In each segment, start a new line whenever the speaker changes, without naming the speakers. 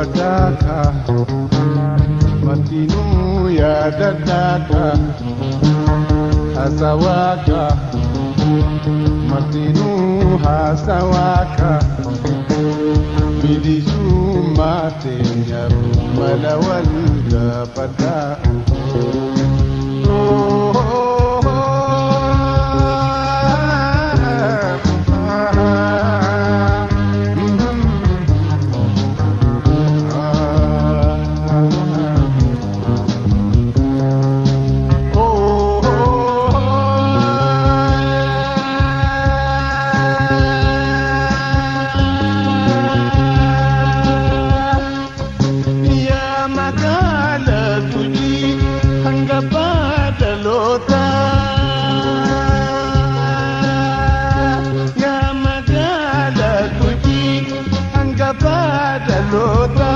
Gaafadhaaka martinuu yaadadhaaka hasawaaka martinuu hasawaaka bilisummaa teenyaaf mala wal gaafadhaa. Yaa magaala Gujii hanga baadaloota. Yaa magaala Gujii hanga baadaloota.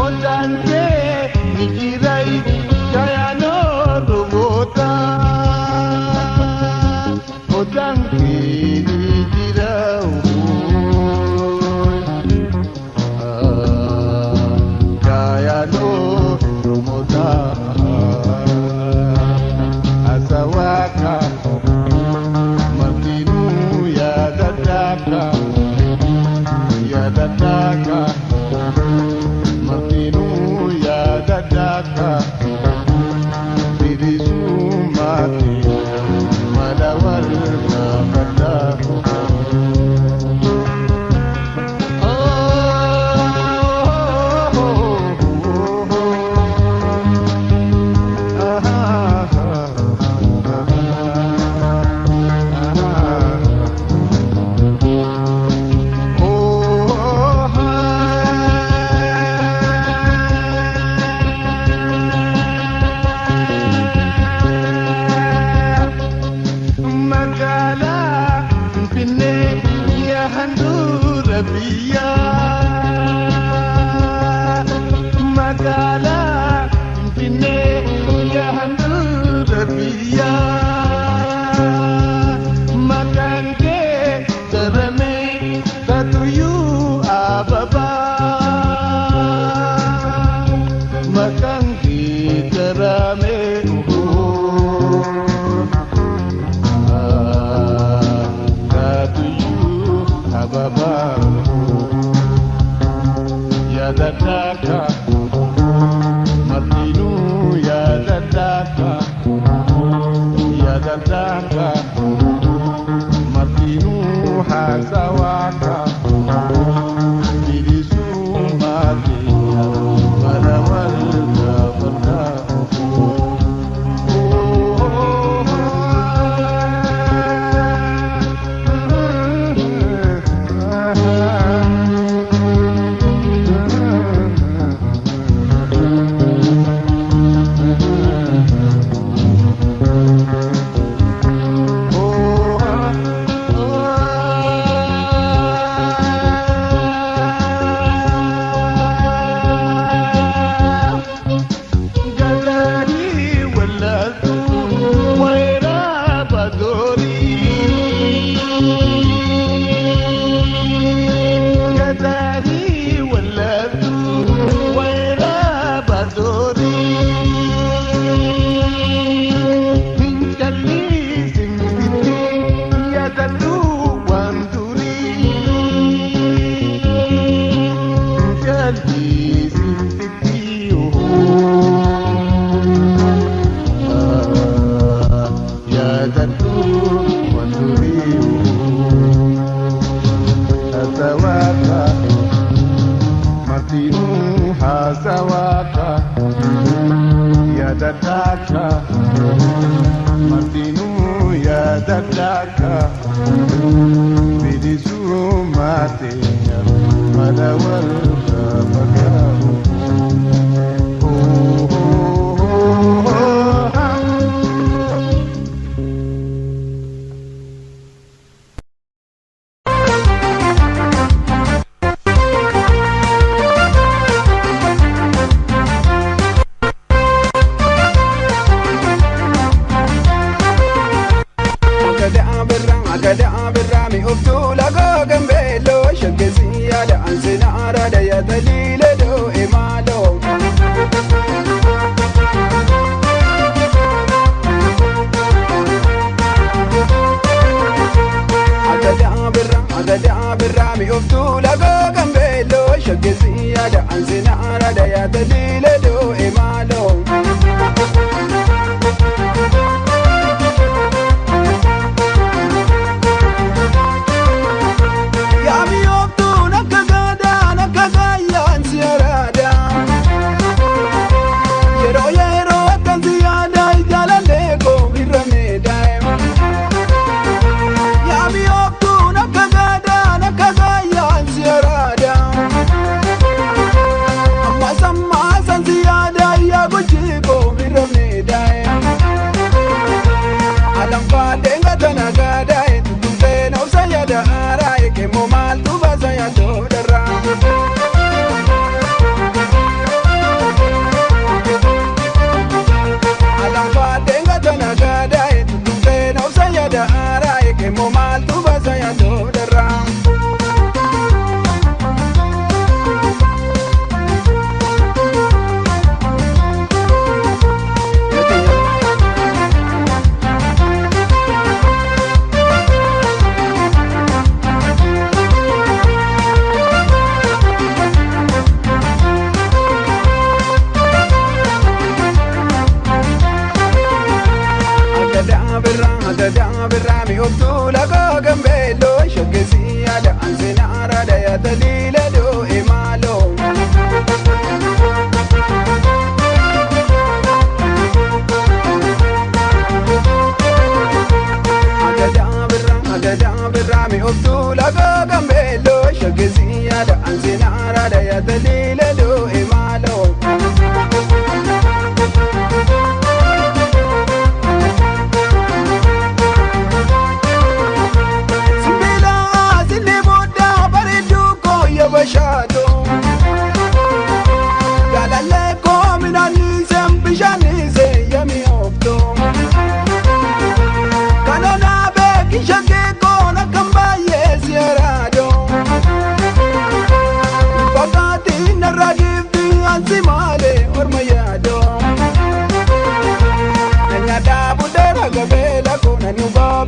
Odaan kee ni jirai jayaanoo roboota. Odaan kee ni jira Gayano Romota Asawaka Martinu Yadadaka Yadadaka Martinu Yadadaka Bilisumati Malawal Gafata. Magaalaa Finfinnee yaa handhuura biyyaa. Magaalaa Finfinnee yaa handhuura biyyaa. Maqaan kee daramee taatuyyuu ababaa. Maqaan kee daramee Taatuyyuu ababaa. Yaadadhaaka martinuu yaadadhaaka yaadadhaaka martinuu haasawaaka bilisummaa keenya mala wal gaafadhaa. Galanii walaaltu wayiraa badorii. Galanii walaaltu wayiraa badorii. Hintalli simbitti yaadadhu waan durii. Hintalli simbitti yaadadhu waan durii. Hasawaaka martinuu hasawaaka yaadadhaaka martinuu yaadadhaaka bilisummaa teenya mala wal gaafadhaa.
Gadaa birraa gadaa birraa mi'ooftuu lagoo gambeelloo shaggisiyaa.
arada ansina arada ya taliile doo maalo. Agadaa birraa mi'ooftuu lagoo gambeelloo shaggisi yaada ansina arada ya taliile doo maalo. Agadaa birraa mi'ooftuu lagoo gambeelloo shaggisi yaada ansina arada ya taliile doo maalo. Agadaa birraa mi'ooftuu lagoo gambeelloo shaggisi yaada ansina arada ya taliile doo maalo.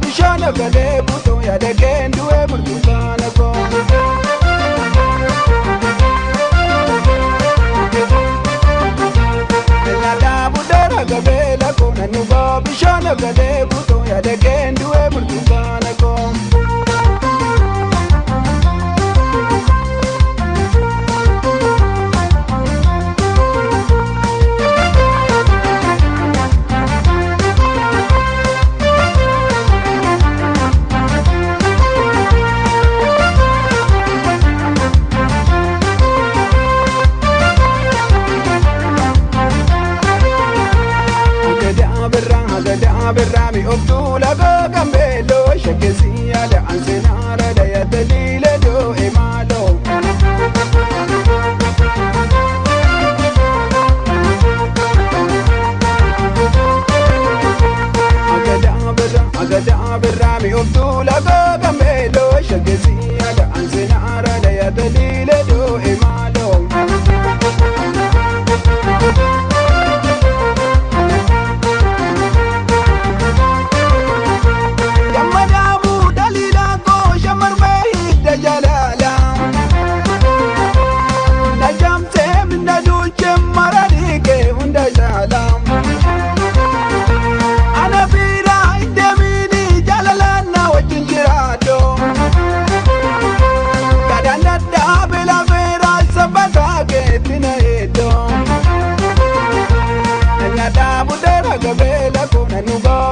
Bishaan galee buutoo yaada kendu burtukaana koo. Nyaata buddeen gabeela koo naannoo bishaan galee buutoo yaada kendu burtukaana koo. Agadaa birraa mi'ooftuu lagoo gambeelloo shaggisi yaada ansina arada ya taliile doo maalo. Agadaa birraa mi'ooftuu lagoo gambeelloo shaggisi yaada ansina arada ya taliile doo maalo.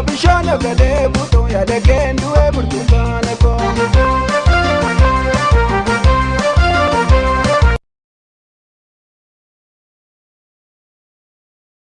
Bishaan galee buutoo yaada kendu burtukaana.